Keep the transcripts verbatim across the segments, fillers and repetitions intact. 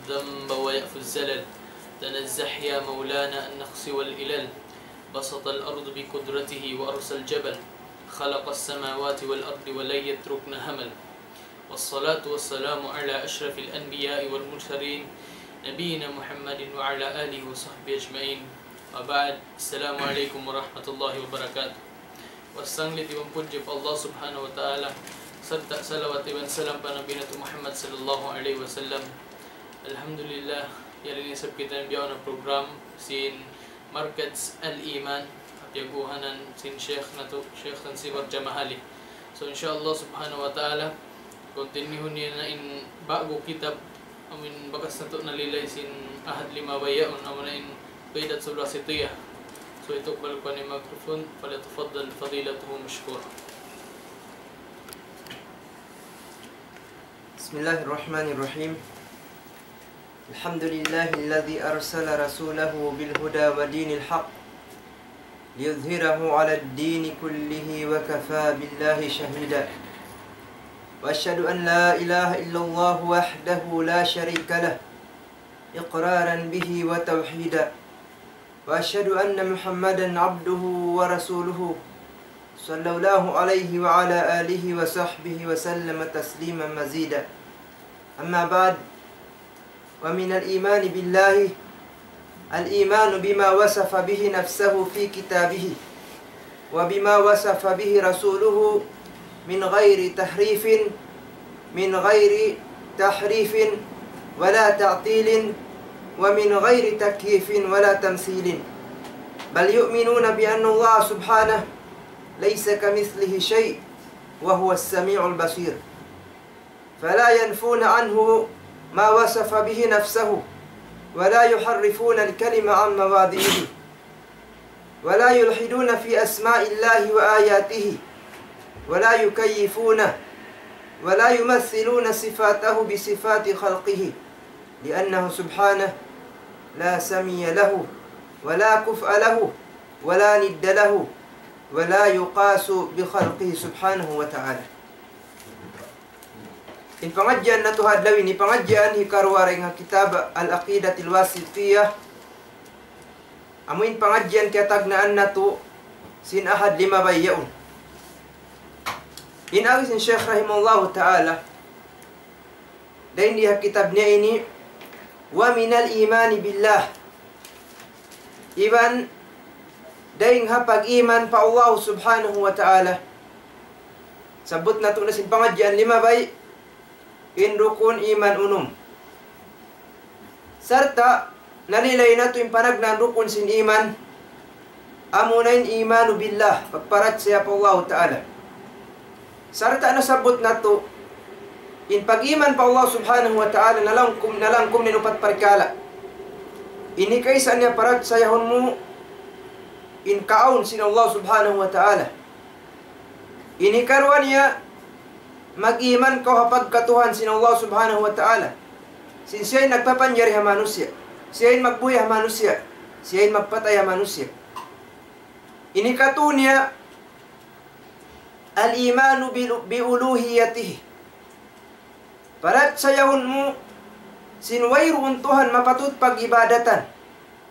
الذنب ويعفو الزلل. تنزه يا مولانا عن النقص والعلل. بسط الأرض بقدرته وأرسى الجبل. خلق السماوات والأرض ولم يتركن همل. والصلاة والسلام على أشرف الأنبياء والمرسلين نبينا محمد وعلى آله وصحبه أجمعين. وبعد، السلام عليكم ورحمة الله وبركاته. Wasanglit iban pudji pa Allah Subhanahu wa Ta'ala, sarta' salawat iban salam pa Nabi natu' Muhammad sallallahu alayhi wasallam. Alhamdulillah, yari na isab kita bihaun ha program sin Markaz Al-Iman, ha piyaguwanan sin Sheikh natu', Sheikh Zanzibar Jamahali. So, insha Allah Subhanahu wa Ta'ala, continue niya na in ba'gu kitab, amuin bakas natu' nalilay sin ahad limabay yaun, amuna in Aqidatul Wasitiyah. So, itukbal ku in microphone, فليتفضل فضيلته مشكورا. بسم الله الرحمن الرحيم. الحمد لله الذي أرسل رسوله بالهدى ودين الحق ليظهره على الدين كله وكفى بالله شهيدا. وأشهد أن لا إله إلا الله وحده لا شريك له إقرارا به وتوحيدا. وأشهد أن محمدا عبده ورسوله صلى الله عليه وعلى آله وصحبه وسلم تسليما مزيدا. أما بعد، ومن الإيمان بالله الإيمان بما وصف به نفسه في كتابه، وبما وصف به رسوله من غير تحريف، من غير تحريف ولا تعطيل، ومن غير تكييف ولا تمثيل، بل يؤمنون بأن الله سبحانه ليس كمثله شيء وهو السميع البصير. فلا ينفون عنه ما وصف به نفسه، ولا يحرفون الكلم عن مواضعه، ولا يلحدون في أسماء الله وآياته، ولا يكيفون، ولا يمثلون صفاته بصفات خلقه، لأنه سبحانه لا سمي له، ولا كفء له، ولا ند له، ولا يقاس بخلقه سبحانه وتعالى. In pangadjian natu' ha adlaw ini, pangadjian hikaruwa dayn ha kitab Al-Aqidatil Wasitiyah. Amu in pangadjian kiyatagnaan natu' sin ahad limabay yaun. In agi sin Sheikh rahimahullahu ta'ala, dayn di ha kitab niya ini, ومن الإيمان بالله. Iban dayn ha pag-iman pa Allah Subhanahu wa Ta'ala. Sabbut natu' na sin pangadjian limabay, in rukun iman unum. Sarta' nalilay natu' in panagnaan rukun sin iman, amuna in imanu billah, pagparachaya pa Allah Ta'ala. Sarta' nasabbut natu', in pag-iman pa Allah Subhanahu wa Ta'ala nalangkum, nalangkum in upat parkala'. Ini kaisa niya parachayahun mu in kaawn sin Allah Subhanahu wa Ta'ala. Ini karuwa niya mag-iman kaw ha pagkatuhan sin Allah Subhanahu wa Ta'ala. Sin siya in nagpapanjari ha manusiya'. Siya in magbuhi' ha manusiya'. Siya in magpatay ha manusiya'. Ini katu niya الإيمان بألوهيته. Parachayahun mu sin wayruun Tuhan mapatut pag-ibadatan,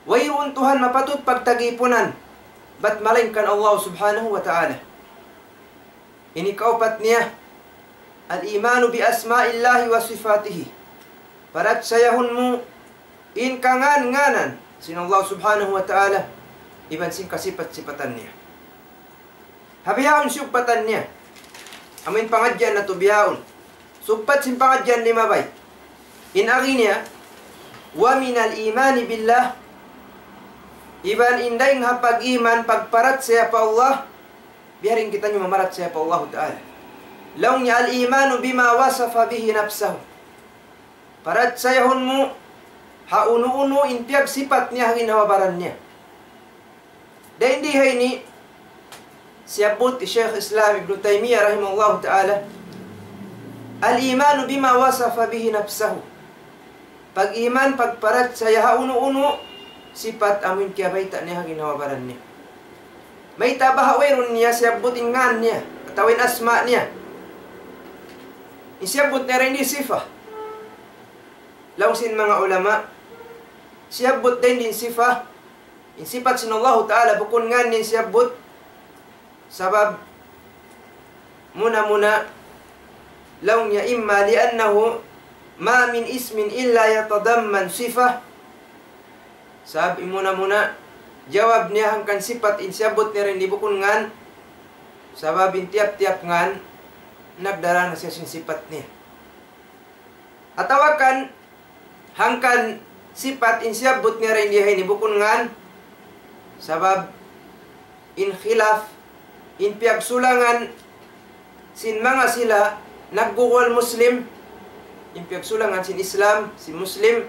wayruun Tuhan mapatut pagtagipunan, bat malaingkan Allah Subhanahu wa Ta'ala. Ini kaupat niya, الإيمان بأسماء الله وصفاته. Parachayahun mu in kangān-ngānan sin Allah Subhanahu wa Ta'ala, iban sin kasipat-sipatan niya. Ha bihaun siyugpatan niya. Amu in pangadjian natu' bihaun. Sugpat sin pangadjian limabay. In agi niya, ومن الإيمان بالله, iban in dayn ha pag-iman, pagparachaya pa Allah, biya' diin kitaniyu mamarachaya pa Allahu Ta'ala. Laung niya الإيمان بما وصف به نفسه. Parachayahun mu ha unu-unu in piyagsipat niya ha ginhawa-baran niya. Dayn di ha ini, siyabbut hi Shaykh Islam Ibn Taymiyyah rahimahullahu ta'ala, الإيمان بما وصف به نفسه. Pag-iman, pagparachaya ha unu-unu sipat amuin kiyabayta' niya ha ginhawa-baran niya. Mayta' baha' wayruun niya siyabbut in ngān niya, atawa in asma' niya. In siyabbut niya dayn di sifa. Laung sin manga ulama, siyabbut dayn di in sifa, in sipat sin Allahu Ta'ala bukun ngan niya in siyabbut, sabab muna-muna laung niya إما لأنه ما من اسم إلا يتضمن صفة. Sabab in muna-muna jawab niya hangkan sipat in siyabbut niya dayn di bukun ngan, sabab in tiyap-tiyap ngan nagdara na siya sin sipat niya. Atawa kan hangkan sipat in siyabbut niya dayn di ha ini bukun ngan, sabab in khilaf, in piyagsulangan sin manga sila nagguguwal Muslim, in piyagsulangan sin Islam, sin Muslim,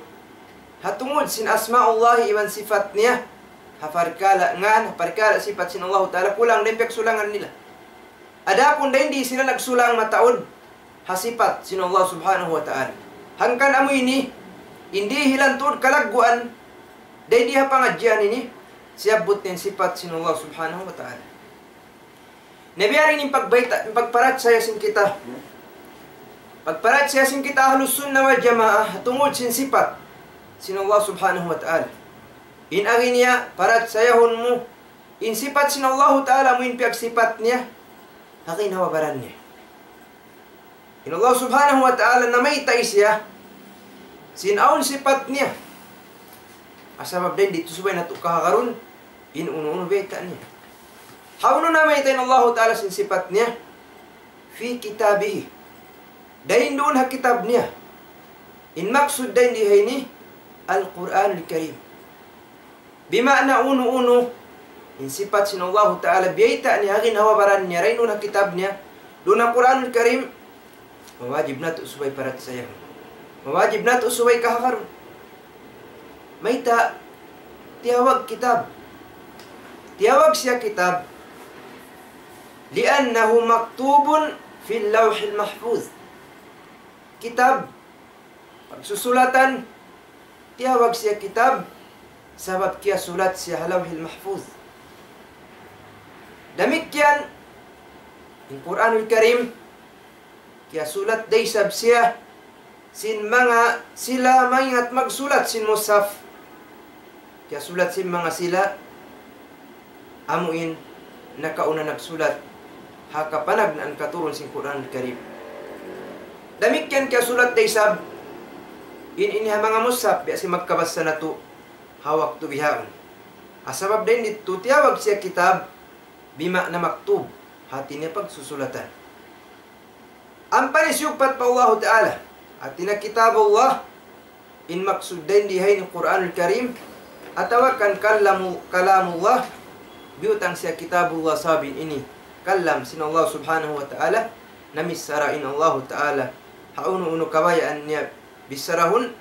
ha tungud sin asma'ullah iban sipat niya, ha parkala' ngan, ha parkala' sipat sin Allahu Ta'ala, kulang da in piyagsulangan nila. Adapun dayn di sila nagsulang mataud ha sipat sin Allah Subhanahu wa Ta'ala. Hangkan amu ini, in dihilan tuud kalagguan, dayn di ha pangadjian ini, siyabbut niya in sipat sin Allah Subhanahu wa Ta'ala. Na biya' diin in pagbayta', in pagparachaya sin kita. Pagparachaya sin kita Ahlus Sunnah wal Jamaah, tungud sin sipat sin Allah Subhanahu wa Ta'ala. In agi niya, parachayahun mu, in sipat sin Allahu Ta'ala amu in piyagsipat niya, ha ginhawa-baran niya. In Allah Subhanahu wa Ta'ala namayta' siya sin awn sipat niya. Sabab dayn didtu subay natu' kahagarun, in unu-unu bayta' niya. Hawnu namayta' in Allahu Ta'ala sin sipat niya? في كتابه. Dayn duun ha kitab niya. In maksud dayn di ha ini, Al-Qur'anul Karim. Bima'na unu-unu in sipat sin Allahu Ta'ala, biyayta' niya ha ginhawa-baran niya, dayn duun ha kitab niya, duun ha Qur'anul Karim, mawajib natu' subay parachayahun. Mawajib natu' subay kahagarun. Mayta' tiyawag kitab? Tiyawag siya kitab, لأنه مكتوب في اللوح المحفوظ. Kitab, pagsusulatan, tiyawag siya kitab, sabab kiyasulat siya ha Lawhil Mahfuz. Damikkiyan, in Qur'anul Karim, kiyasulat da isab siya sin manga sila maingat magsulat sin mushaf. Kiyasulat sin manga sila, amu in nakauna nagsulat ha kapanagnaan katurun sin Qur'anul Karim. Damikkiyan kiyasulat da isab in ini ha manga mushaf, biya' sin magkabasa natu' ha waktu bihaun. Sabab dayn didtu tiyawag siya kitab, bima'na maktub, hati niya pagsusulatan. Ampa in siyupat pa Allahu Ta'ala, hati niya kitabullah, in maksud dayn di ha ini Qur'anul Karim, atawa kan kalamu-, kalamullah, biyutang siya kitabullah sabab in ini kalam sin Allah Subhanahu wa Ta'ala, namichara in Allahu Ta'ala, ha unu-unu kabayaan niya bicharahun,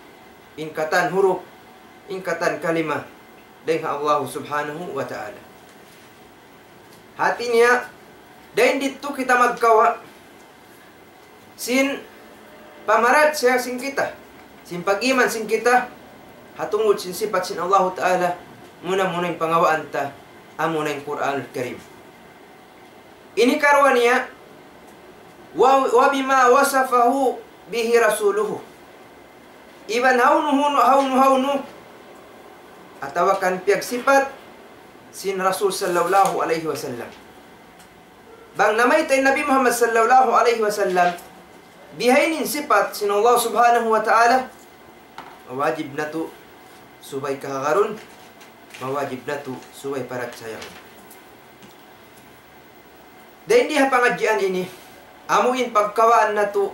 in katan hurup, in katan kalima, dayn ha Allah Subhanahu wa Ta'ala. Hati niya, dayn didtu kita magkawa' sin pamarachaya sin kita, sin pag-iman sin kita, ha tungud sin sipat sin Allahu Ta'ala, muna-muna in pangawaan ta, amuna in Qur'anul Karim. Ini karuwa niya, wa, وبما وصفه به رسوله. Iban hawnu-hawnu, hawnu-hawnu, atawa kan piyagsipat sin Rasul sallallahu alayhi wasallam. Bang namayta' in Nabi Muhammad sallallahu alayhi wasallam, bihaini in sipat sin Allah Subhanahu wa Ta'ala, mawajib natu' subay kahagarun, mawajib natu' subay parachayahun. Dayn di ha pangadjian ini, amu in pagkawaan natu'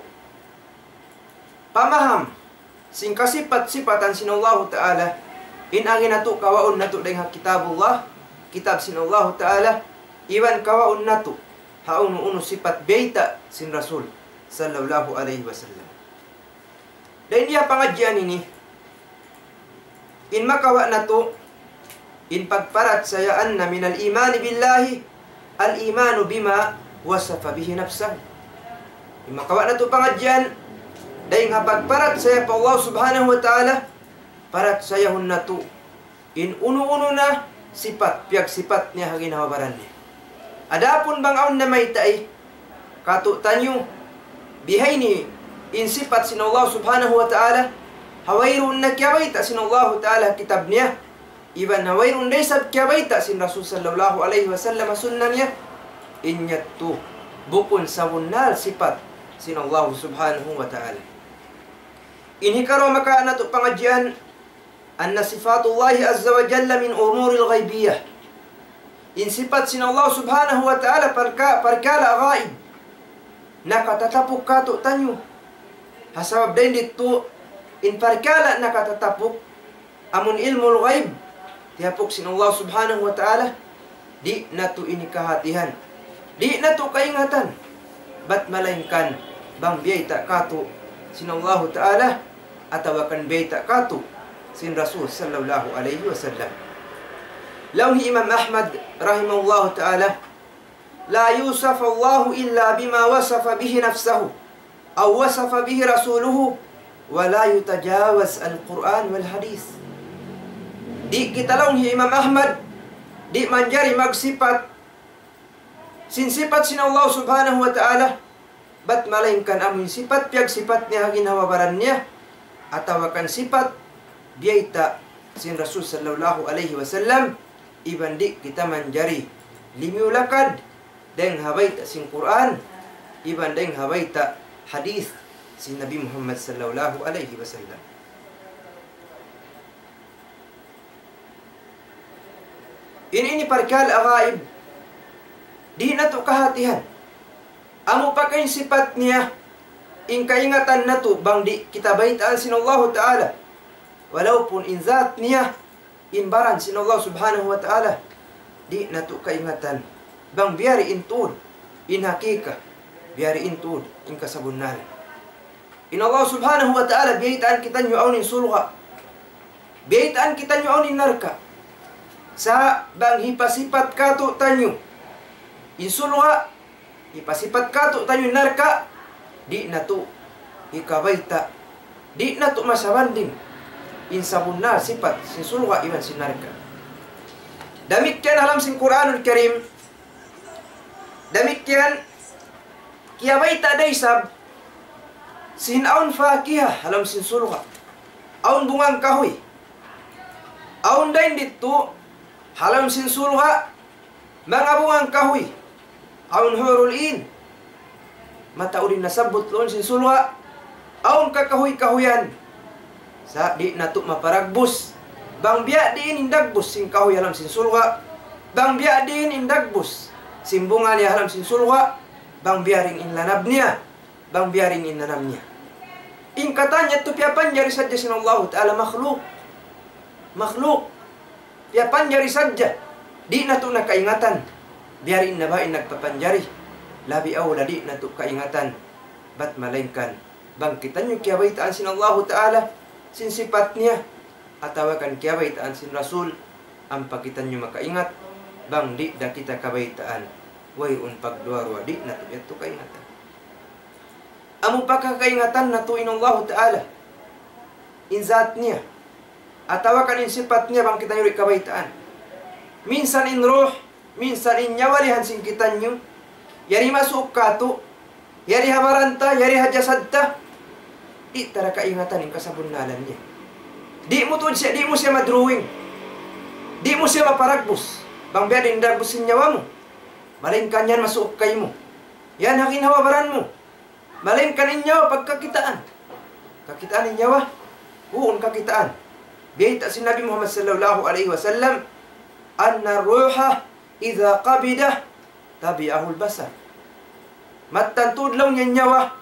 pamaham sin kasipat-sipatan sin Allahu Ta'ala, in agi natu' kawaun natu' dayn ha kitabullah, kitab sin Allahu Ta'ala, iban kawaun natu' ha unu-unu sipat bayta' sin Rasul sallallahu alayhi wasallam. Dayn di ha pangadjian ini, in makawa' natu', in pagparachayaan na من الإيمان بالله الإيمان بما وصف به نفسه. In makawa' natu' pangadjian, dayn ha pagparachaya pa Allah Subhanahu wa Ta'ala, parachayahun natu' in unu-unu na sipat, piyagsipat niya ha ginhawa-baran niya. Adapun bang awn namayta', katu' taniyu, bihaini in sipat sin Allah Subhanahu wa Ta'ala, ha wayruun na kiyabayta' sin Allahu Ta'ala ha kitab niya, iban ha wayruun da isab kiyabayta' sin Rasul sallallahu alayhi wasallam ha sunna niya, in yadtu bukun sabunnal sipat sin Allahu Subhanahu wa Ta'ala. In hikaruwa makawa' natu' pangadjian, أن صفات الله عز وجل من الأمور الغيبية. In sipat sin Allah Subhanahu wa Ta'ala parka-, parkala' ghaib. Nakatatapuk kātu'niyu. Ha sabab dayn didtu, in parkala' nakatatapuk, amun ilmul ghaib, tiyapuk sin Allah Subhanahu wa Ta'ala, di' natu' ini kahatihan. Di' natu' kaingatan. Bat malaingkan bang biyayta' kātu' sin Allahu Ta'ala, atawa kan biyayta' kātu' sin Rasul sallallahu alayhi wasallam. Laung hi Imam Ahmad rahimahullahu ta'ala, لا يوصف الله إلا بما وصف به نفسه أو وصف به رسوله ولا يتجاوز القرآن والحديث. Di' kita, laung hi Imam Ahmad, di' manjari magsipat sin sipat sin Allah Subhanahu wa Ta'ala, bat malaingkan amun sipat piyagsipat niya ha ginhawa-baran niya, atawa kan sipat biyayta' sin Rasul sallallahu alayhi wasallam, iban di' kita manjari limiyu lakad dayng ha bayta' sin Qur'an, iban dayng ha bayta' hadith sin Nabi Muhammad sallallahu alayhi wasallam. In ini parkala' ghaib, di' natu' kahatihan. Amu pa ka in sipat niya, in kaingatan natu' bang di' kita baytaan sin Allahu Ta'ala. Walaupun in zat niya, in baran sin Allah Subhanahu wa Ta'ala, di' natu' kaingatan bang biyari in tuud, in hakika, biyari in tuud, in kasabunnalan. In Allah Subhanahu wa Ta'ala, biyaytaan kitaniyu awn in surga'. Biyaytaan kitaniyu awn in narka'. Sa' bang hipasipat kātu'niyu in surga', hipasipat kātu'niyu in narka', di' natu' hikabayta', di' natu' masabanding in sabunnal sipat sin surga' iban sin narka'. Damikkiyan ha lawm sin Qur'anul Karim, damikkiyan kiyabayta' da isab sin awn fakiha ha lawm sin surga'. Awn bunga kahuy. Awn dayn didtu ha lawm sin surga' manga bunga kahuy. Awn hurul in. Mataud in nasabbut lawm sin surga'. Awn kakahuy-kahuyan. Sa' di' natu' maparagbus bang biya' diin in dagbus sin kahuy ha lawm sin surga', bang biya' diin in dagbus sin bunga niya ha lawm sin surga', bang biya' diin in lanab niya, bang biya' diin in lanab niya. In katan yadtu piyapanjari sadja sin Allahu Ta'ala makhluk. Makhluk. Piyapanjari sadja. Di' natu' na kaingatan. Biya' diin na ba in nagpapanjari. Labi awla di' natu' kaingatan. Bat malaingkan bang kitaniyu kiyabaytaan sin Allahu Ta'ala, sin sipat niya, atawa kan kiyabaytaan sin Rasul, ampa kitaniyu makaingat, bang di' da kita kabaytaan, wayruun pagduwa-ruwa di' natu' yadtu kaingatan. Amu pa ka kaingatan natu' in Allahu Ta'ala, in zat niya, atawa kan in sipat niya bang kitaniyu di' kabaytaan. Minsan in ruh, minsan in nyawa lihan sin kitaniyu, yari masuuk kātu', yari ha baran ta, yari ha jasad ta, di' ta da kaingatan in kasabunnalan niya. Di' mu tuud siya, di' mu siya ma-drawing. Di' mu siya maparagbus. Bang biya' diin in dagbus sin nyawa mu. Malaingkan yan masuuk kaymu. Yan ha ginhawa-baran mu. Malaingkan in nyawa pagkakitaan. Kakitaan in nyawa? Huun kakitaan. Biyayta' sin Nabi Muhammad sallallahu alayhi wasallam, أن الروح إذا قبض تبعه البصر. Mattan tuud laung niya in nyawa,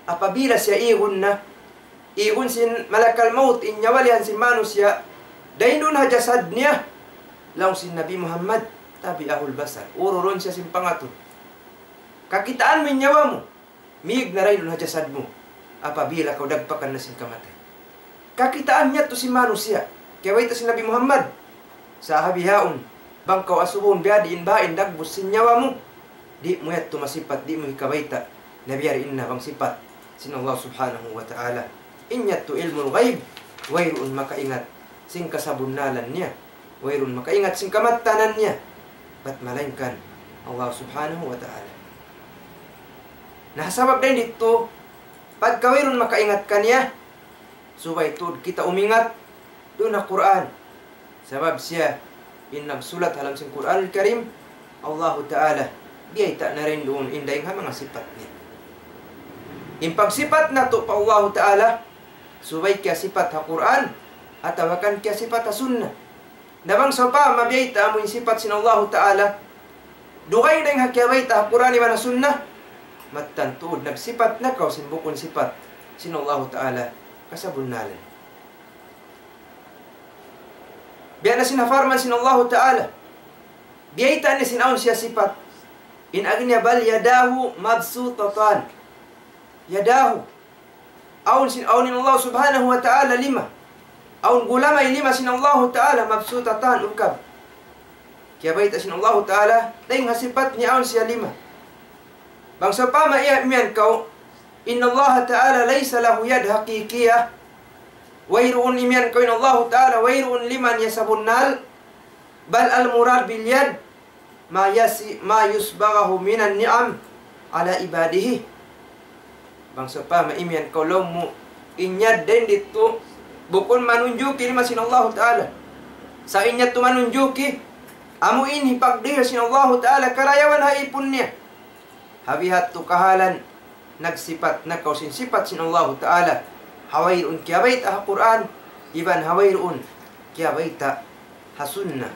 apabila siya igun na, igun sin malakal maut in nyawa lihan sin manusiya', dayn duun ha jasad niya, laung sin Nabi Muhammad, تبعه البصر. Ururun siya sin pangatud. Kakitaan mu in nyawa mu. Mīg na dayn duun ha jasad mu, apabila kaw dagpakan na sin kamatay. Kakitaan yadtu sin manusiya', kiyabayta' sin Nabi Muhammad. Sa' ha bihaun, bang kaw asubuhun biya' diin baha' in dagbus sin nyawa mu, di' mu yadtu masipat, di' mu hikabayta', na biya' diin na bang sipat sin Allah Subhanahu wa Ta'ala. In yadtu ilmul ghaib, wayruun makaingat sin kasabunnalan niya. Wayruun makaingat sin kamattanan niya, bat malaingkan Allah Subhanahu wa Ta'ala. Na, sabab dayn didtu, pagka wayruun makaingat kaniya, Subay tuud kita umingat duun ha Qur'an. Sabab siya in nagsulat ha lawm sin Qur'anul Karim, Allahu Ta'ala, biyayta' na duun in dayng ha manga sipat niya. In pagsipat natu' pa Allahu Ta'ala, subay kiyasipat ha Qur'an, atawa kan kiyasipat ha sunnah. Na bang sawpama biyayta' mu in sipat sin Allahu Ta'ala, dugaing dayng ha kiyabayta' ha Qur'an iban ha sunnah, mattan tuud nagsipat na kaw sin bukun sipat sin Allahu Ta'ala kasabunnalan. Biya' na sin ha parman sin Allahu Ta'ala, biyayta' niya sin awn siya sipat. In agi niya, بل يداه مبسوطتان. Yadahu. Awn sin, awn in Allah Subhanahu wa Ta'ala lima. Awn gulamay lima sin Allahu Ta'ala, مبسوطتان, ukab. Kiyabayta' sin Allahu Ta'ala, dayng ha sipat niya awn siya lima. Bang sawpama imiyan kaw, إن الله تعالى ليس له يد حقيقية. Wayruun imiyan kaw in Allahu Ta'ala, wayruun lima niya sabunnal. بل المراد باليد ما يس-، ما يسبغه من النعم على عباده. Bang sawpama imiyan kaw laung mu, in yad dayn ditu, bukun manunjuki lima sin Allahu Ta'ala. Sa' in yadtu manunjuki, amu in hipagdihil sinAllahu Ta'ala karayawan ha ipun niya. Ha bihadtu kahalan, nagsipat na kaw sin sipat sin Allahu Ta'ala. Ha wayruun kiyabayta' ha Qur'an, iban ha wayruun kiyabayta' ha sunnah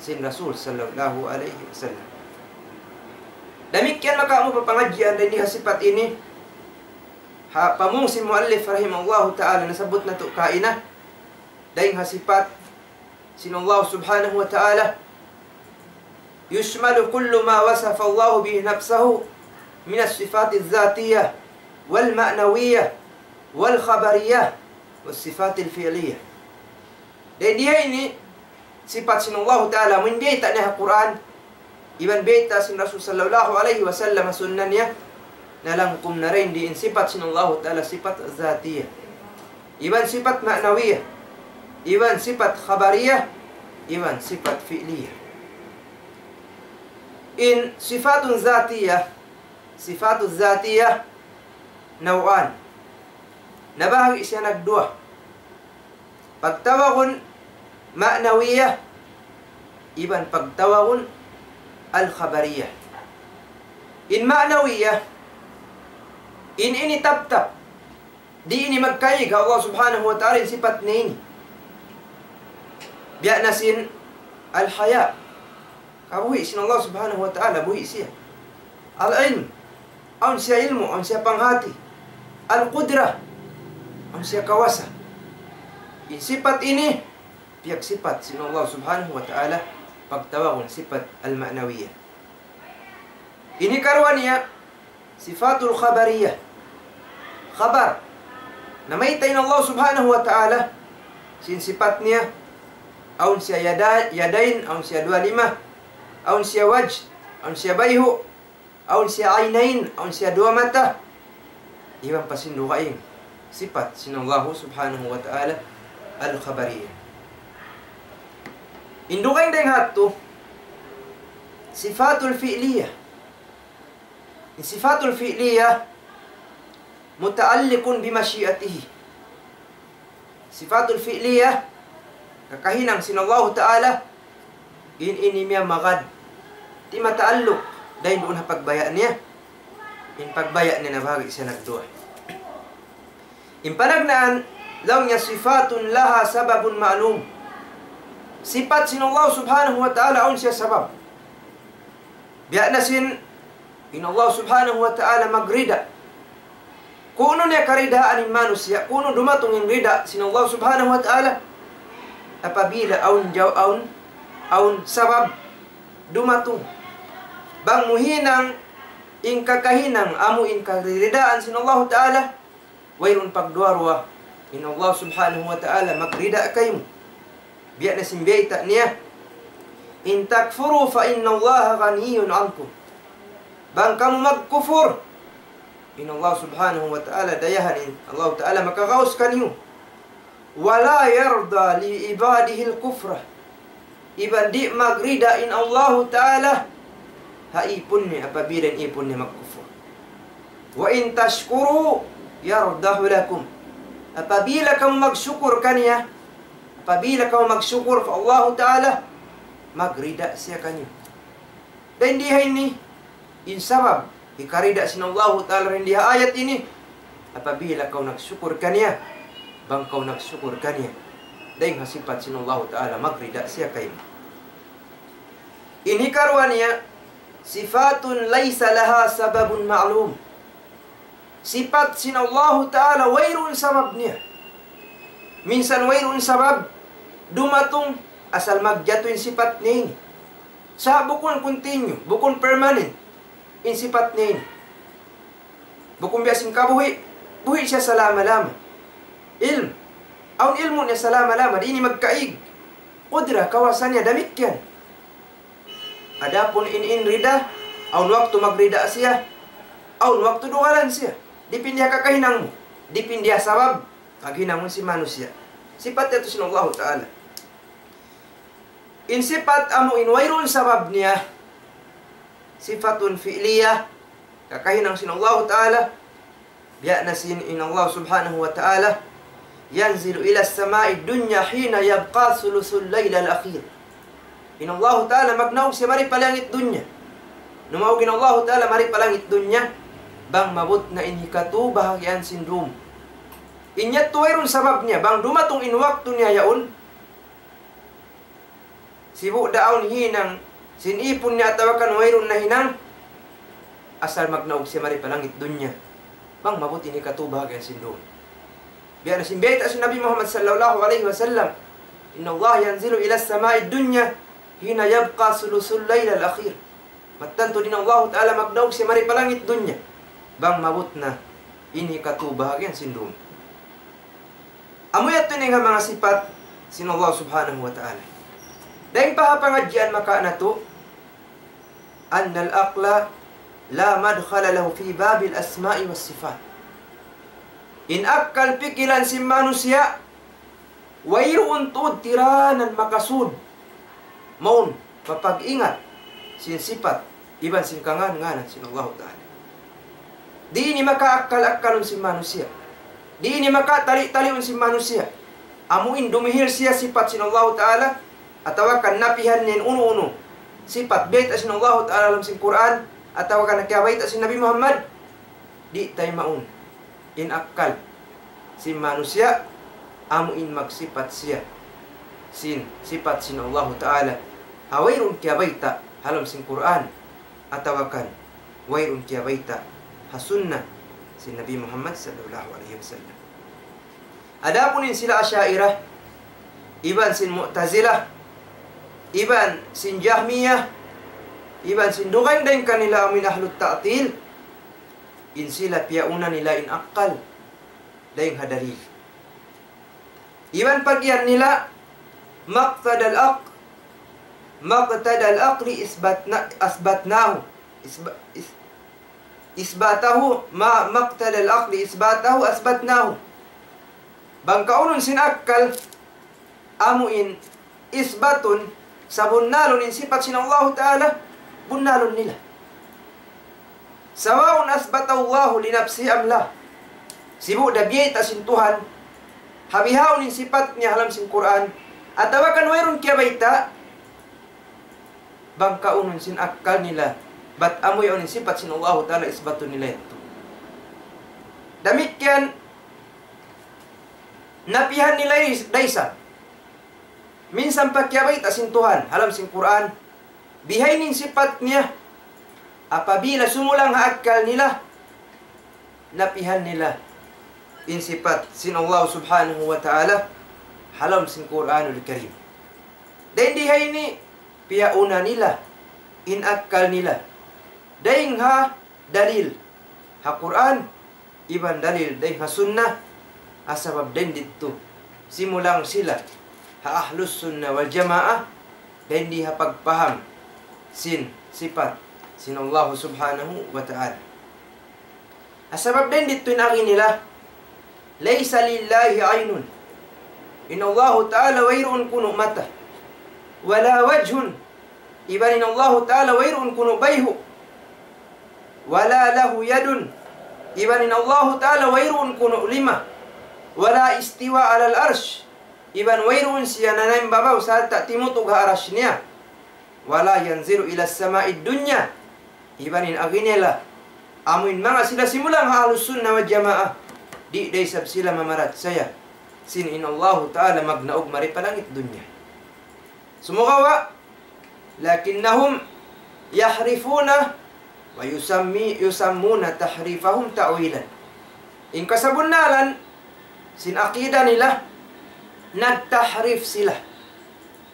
sin Rasul sallallahu alayhi wasallam. Damikkiyan makamu pa pangadjian dayn di ha sipat ini, ha pamung sin muallif rahimahullahu ta'ala nasabbut natu' kaina, dayng ha sipat sin Allah Subhanahu wa Ta'ala, يشمل كل ما وصف الله به نفسه من الصفات الذاتية والمعنوية والخبرية والصفات الفعلية. Dayn di ha ini, sipat sin Allahu Ta'ala, amun biyayta' niya ha Qur'an, iban biyayta' sin Rasul sallallahu alayhi wasallam ha sunnah niya, nalangkum na dayn di in sipat sin Allahu Ta'ala, sipat zatiyah, iban sipat ma'nawiyah, iban sipat khabariyah, iban sipat fi'liyah. In sifatun zatiyah, sifatun zatiyah, naw'an. Nabahagi' siya nagduwa. Pagtawagun ma'nawiyah, iban pagtawagun al-khabariyah. In ma'nawiyah, in ini tabtap, di' ini magkaig ha Allah Subhanahu wa Ta'ala in sipat niya ini. Biya' na sin al-haya. Kabuhi' sin Allah Subhanahu wa Ta'ala, buhi' siya. Al-ilm, awn siya ilmu', awn siya panghati. Al-qudrah, awn siya kawasa. In sipat ini, piyagsipat sin Allah Subhanahu wa Ta'ala, pagtawagun sipat al-ma'nawiyah. Ini karuwa niya, sifatul khabariyah. Khabar. Namayta' in Allah Subhanahu wa Ta'ala sin sipat niya, awn siya yada-, yadayn, awn siya duwa lima, awn siya wajh, awn siya bayhu', awn siya aynayn, awn siya duwa mata. Iban pa sin dugaing sipat sin Allah Subhanahu wa Ta'ala al-khabariyah. In dugaing dayng ha yadtu, sifatul fi'liyah. In sifatul fi'liyah متعلق بمشيئته. Sifatul fi'liyah, kakahinang sin Allahu Ta'ala, in ini miyamagad. Di' mata'alluq dayn duun ha pagbaya' niya. In pagbaya' niya nabahagi' siya nagduwa. In panagnaan, laung niya صفات لها سبب معلوم. Sipat sin Allah Subhanahu wa Ta'ala awn siya sabab. Biya' na sin in Allah Subhanahu wa Ta'ala magrida. Kunu' niya karidaan in manusiya', kunu' dumatung in rida sin Allah Subhanahu wa Ta'ala. Apabila awn jaw-, awn, awn sabab dumatung. Bang mu hinang in kakahinang amu in karidaan sin Allah Ta'ala, wayruun pagduwa-ruwa, in Allah Subhanahu wa Ta'ala magrida kaymu. Biya' na sin bayta' niya, إن تكفروا فإن الله غني عنكم. Bang kamu magkufur, in Allah Subhanahu wa Ta'ala dayahan in Allah Ta'ala makagaus kaniyu. ولا يرضى لعباده الكفر. Iban di' magrida in Allahu Ta'ala ha ipun niya apabila in ipun niya magkufur. وإن تشكروا يرضه لكم. Apabila kamu magsukur kaniya, apabila kamu magsukur pa Allahu Ta'ala, magrida siya kaniyu. Dayn di ha ini, in sabab hikarida sin Allahu Ta'ala dayn di ha ayat ini, apabila kaw nagsukur kaniya, bang kaw nagsukur kaniya, dayn ha sipat sin Allahu Ta'ala, magrida siya kaymu. In hikaruwa niya, صفات ليس لها سبب معلوم. Sipat sin Allahu Ta'ala wayruun sabab niya. Minsan wayruun sabab, dumatung asal magjatu in sipat niya ini. Sa' bukun continue, bukun permanent in sipat niya ini. Bukun biya' sin kabuhi', buhi' siya salama-lama. Ilm, awn ilmu' niya salama-lama, di' ini magkaig. Qudra, kawasa niya, damikkiyan. Adapun in, in rida, awn waktu magrida siya, awn waktu dugalan siya. Dipindi ha kakahinang mu, dipindi ha sabab, paghinang mu sin manusiya'. Sipat yadtu sin Allahu Ta'ala. In sipat amu in wayruun sabab niya, صفة فعلية, kakahinang sin Allahu Ta'ala, biya' na sin in Allah Subhanahu wa Ta'ala, ينزل إلى السماء الدنيا حين يبقى ثلث الليل الأخير. In Allahu Ta'ala magnaug siya mari pa langit dunya. Numaug in Allahu Ta'ala mari pa langit dunya, bang maabut na in hikatu bahagian sin dum. In yadtu wayruun sabab niya, bang dumatung in waktu niya yaun, sibu' da awn hinang sin ipun niya atawa kan wayruun nahinang, asal magnaug siya mari pa langit dunya. Bang maabut in hikatu bahagian sin dum. Biya' na sin bayta' sin Nabi Muhammad sallallahu alayhi wasallam, إن الله ينزل إلى السماء الدنيا حين يبقى ثلث الليل الأخير. Mattan tuud in Allahu Ta'ala magnaug siya mari pa langit dunya, bang maabut na in hikatu bahagian sin dum. Amu yadtu in manga sipat sin Allah Subhanahu wa Ta'ala. Dayn pa ha pangadjian makawa' natu', أن العقل لا مدخل له في باب الأسماء والصفات. In akkal pikilan sin manusiya', wayruun tuud tiranan makasud mawn mapag-ingat sin sipat iban sin kangan-nganan sin Allahu Ta'ala. Di' ini makaakkal-akkalun sin manusiya'. Di' ini makatali-taliun sin manusiya'. Amu in dumihil siya sipat sin Allahu Ta'ala, atawa kan napihan niya in unu-unu sipat bayta' sin Allahu Ta'ala ha lawm sin Qur'an, atawa kan kiyabayta' sin Nabi Muhammad, di' taymaun in akkal sin manusiya', amu in magsipat siya sin sipat sin Allahu Ta'ala ha wayruun kiyabayta' ha lawm sin Qur'an, atawa kan wayruun kiyabayta' ha sunnah sin Nabi Muhammad sallallahu alayhi wasallam. Adapun in sila Asha'irah, iban sin Mu'tazilah, iban sin Jahmiyah, iban sin dugaing dayn kanila amu in Ahlut Ta'til, in sila piyauna nila in akkal dayn ha dalil. Iban pag-iyan nila, ما اقتضى العقل، ما اقتضى العقل أثبتنا-، أثبتناه، إثب-، إث-، إثباته، ما، ما اقتضى العقل أثباته أثبتناه. Bang kaunun sin akkal, amu in isbatun, sabunnalun in sipat sin Allahu Ta'ala, bunnalun nila. سواء أثبته الله لنفسه أم لا. Sibu' da biyayta' sin Tuhan ha bihaun in sipat niya ha lawm sin Qur'an, atawa kan wayruun kiyabayta', bang kaunun sin akkal nila, bat amu yaun in sipat sin Allahu Ta'ala isbatun nila yadtu. Damikkiyan, napihan nila is-, da isab. Minsan pa kiyabayta' sin Tuhan ha lawm sin Qur'an, bihaini in sipat niya, apabila sumulang ha akkal nila, napihan nila in sipat sin Allah Subhanahu wa Ta'ala ha lawm sin Qur'anul Karim. Dayn di ha ini, piyauna nila in akkal nila dayn ha dalil ha Qur'an, iban dalil dayn ha sunnah, ha sabab dayn didtu simulang sila ha Ahlus Sunnah wal Jamaah, dayn di ha pagpaham sin sipat sin Allah Subhanahu wa Ta'ala. Ha sabab dayn didtu in agi nila, ليس لله عين. In Allahu Ta'ala wayruun kunu' mata. ولا وجه. Iban in Allahu Ta'ala wayruun kunu' bayhu'. ولا له يد. Iban in Allahu Ta'ala wayruun kunu' lima. ولا استوى على العرش. Iban wayruun siya nanaimbabaw sarta' timutug ha aras niya. ولا ينزل إلى السماء الدنيا. Iban in agi nila, amu in manga sila simulang ha Ahlus Sunnah wal Jamaah, di' da isab sila mamarachaya sin in Allahu Ta'ala magnaug mari pa langit dunya. Sumagawa', لكنهم يحرفون ويسمي-، يسمون تحريفهم تأويلا. In kasabunnalan, sin aqida nila, nagtahrif sila.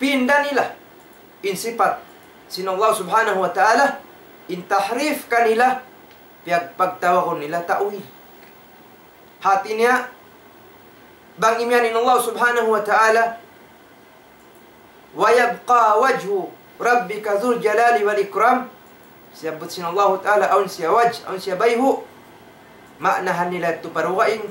Pinda nila in sipat sin Allah Subhanahu wa Ta'ala, in tahrif kanila, piyag-, pagtawagun nila ta'wil. Hati niya, bang imiyan in Allah Subhanahu wa Ta'ala, ويبقى وجه ربك ذو الجلال والإكرام. Siyabbut sin Allahu Ta'ala, awn siya wajh, awn siya bayhu'. Maanahan nila yadtu pa dugaing,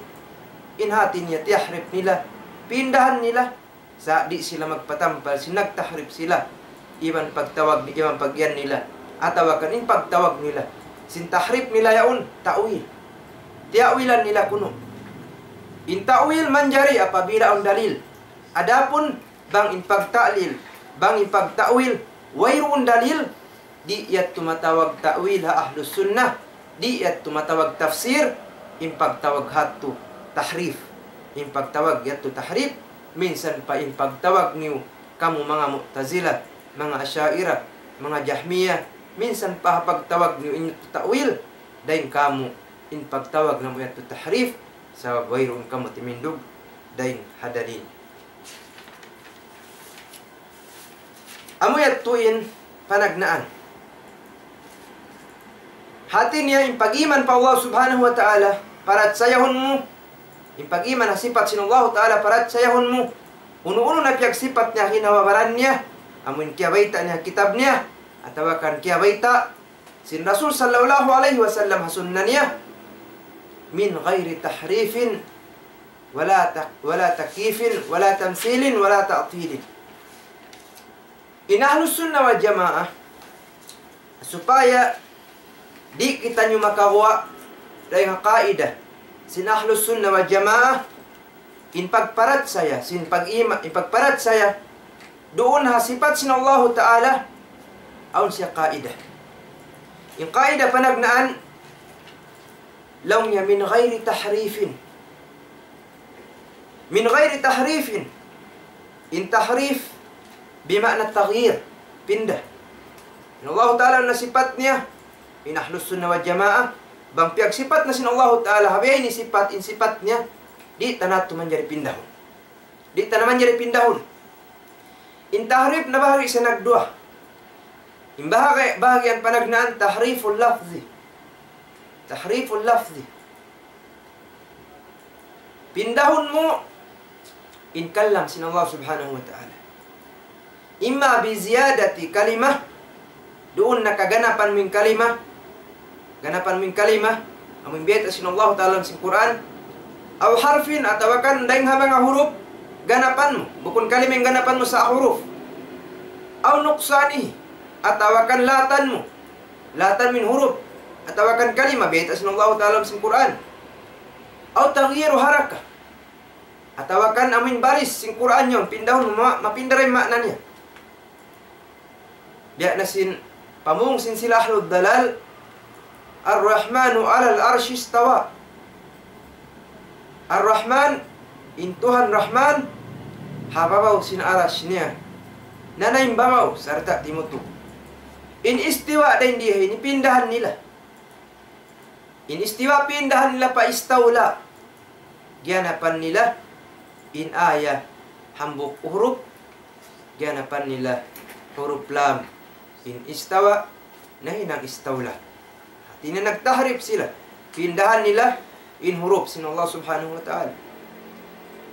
in hati niya tiyahrif nila, pindahan nila, sa' di' sila magpatampal sin nagtahrif sila, iban pagtawag ni-, iban pag-iyan nila, atawa kan in pagtawag nila sin tahrif nila yaun, ta'wil. Tiya'wilan nila kunu'. In ta'wil manjari apabila awn dalil. Adapun bang in pagta'lil, bang in pagta'wil, wayruun dalil, di' yadtu matawag ta'wil ha Ahlus Sunnah, di' yadtu matawag tafsir, in pagtawag ha yadtu tahrif, in pagtawag yadtu tahrif, minsan pa in pagtawag niyu kamu manga Mu'tazilah, manga Asha'irah, manga Jahmiyah, minsan pa ha pagtawag niyu in yadtu ta'wil, dayn kamu in pagtawag namu' yadtu tahrif, sabab wayruun kamu timindug dayn ha dalil. Amu yadtu in panagnaan. Hati niya in pag-iman pa Allah Subhanahu wa Ta'ala, parachayahun mu, in pag-iman ha sipat sin Allah Ta'ala, parachayahun mu, unu-unu na piyagsipat niya ha kinababaran niya, amu in kiyabayta' niya ha kitab niya, atawa kan kiyabayta' sin Rasul sallallahu alayhi wasallam ha sunna niya, من غير تحريف ولا ت-، ولا تكييف ولا تمثيل ولا تعطيل. In Ahlus Sunnah wal Jamaah, supaya di' kitaniyu makaguwa' dayn ha kaidah sin Ahlus Sunnah wal Jamaah, in pagparachaya, sin pag-ima-, in pagparachaya duun ha sipat sin Allahu Ta'ala, awn siya kaidah. In kaidah panagnaan, laung niya من غير تحريف. من غير تحريف. In tahrif bima'na taghyir, pinda. In Allahu Ta'ala na sipat niya, in Ahlus Sunnah wal Jamaah, bang piyagsipat na sin Allahu Ta'ala, ha biya' ini sipat, in sipat niya, di' ta na yadtu manjari pindahun. Di' ta na manjari pindahun. In tahrif nabahagi' siya nagduwa. In bahagi-, bahagian panagnaan tahriful lafzi. Tahriful lafzi. Pindahun mu in kalam sin Allah Subhanahu wa Ta'ala. إما بزيادة كلمة, duun na kaganapan mu in kalima, ganapan mu in kalima, amu in biyayta' sin Allah Ta'ala sin Qur'an, أو حرف, atawa kan dayn ha manga hurup, ganapan mu, bukun kalima in ganapan mu sa' hurup. أو نقصانه, atawa kan latan mu, latan mu in hurup, atawa kan kalima, biyayta' sin Allah Ta'ala sin Qur'an. أو تغيير حركة, atawa kan amu in baris sin Qur'an yaun, pindahun mu, ma-, mapinda da in ma'na niya. Biya' na sin pamung sin sila ahlud dalal, الرحمن على العرش استوى. Ar-Rahman, in Tuhan Rahman, ha babaw sin aras niya. Nanaimbabaw, sarta' timutug. In istiwa dayn di ha ini pindahan nila. In istiwa pindahan nila pa istawla. Giyanapan nila in aya hambuuk hurup, giyanapan nila hurup lam. In istawa, nahinang istawla. Hati niya nagtahrif sila. Pindahan nila in hurup sin Allah Subhanahu wa Ta'ala.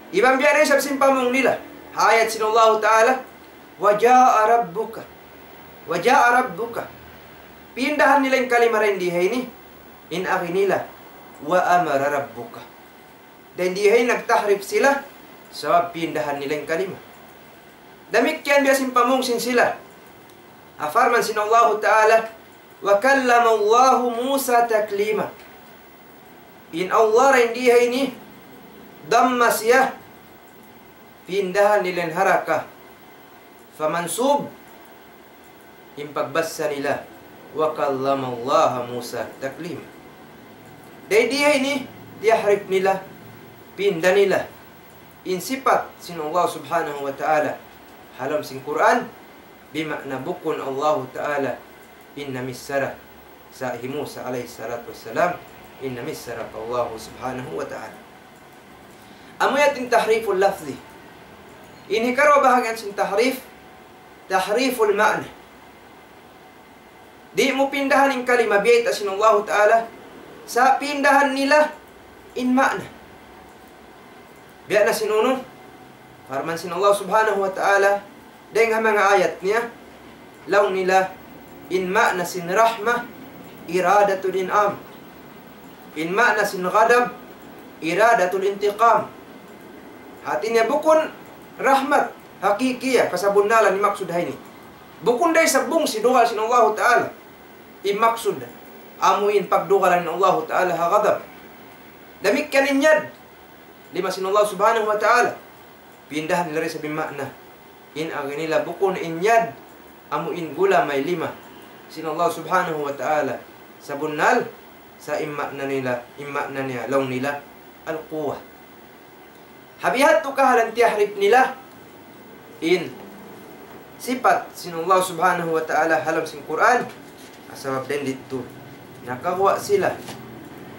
Iban biya' da isab sin pamung nila ha ayat sin Allah Ta'ala, وجاء ربك. وجاء ربك. Pindahan nila in kalima dayn di ha ini, in agi nila, وأمر ربك. Dayn di ha ini nagtahrif sila, sabab pindahan nila in kalima. Damikkiyan biya' sin pamung sin sila. Ha parman sin Allahu Ta'ala, وكلم الله موسى تكليما. In Allah dayn di ha ini, damma siya, pindahan nila in haraka. Fa mansub, in pagbasa nila, وكلم الله موسى تكليما. Dayn di ha ini, tiyahrif nila, pinda nila in sipat sin Allah Subhanahu wa Ta'ala ha lawm sin Qur'an, bima'na bukun Allah Ta'ala in namissara, sa' hi Musa alayhi salatu wassalam in namissara pa Allah Subhanahu wa Ta'ala. Amu yan in tahriful lafzi. In hikaruwa bahagian sin tahrif, tahriful ma'na. Di' mu pindahan in kalima biyayta' sin Allahu Ta'ala, sa' pindahan nila in ma'na. Biya' na sin unu, parman sin Allah Subhanahu wa Ta'ala, dayn ha manga ayat niya, laung nila, in ma'na sin rahma, iradatul in'am. In ma'na sin ghadab, iradatul intiqam. Hati niya bukun rahmat, hakikiya, kasabunnalan in maksud ha ini. Bukun da isab bungsi dugal sin Allahu Ta'ala in maksud. Amu in pagdugalan in Allahu Ta'ala ha ghadab. Damikkiyan in yad, lima sin Allah Subhanahu wa Ta'ala. Pindahan nila isab in ma'na. In agi nila bukun in yad, amu in gulamay lima sin Allah Subhanahu wa Ta'ala. Sabunnal, sa' in ma'na nila, in ma'na niya, laung nila, al-quwwah. Ha bihadtu kahalan tiyahrif nila in sipat sin Allah Subhanahu wa Ta'ala ha lawm sin Qur'an, sabab dayn didtu nakaguwa' sila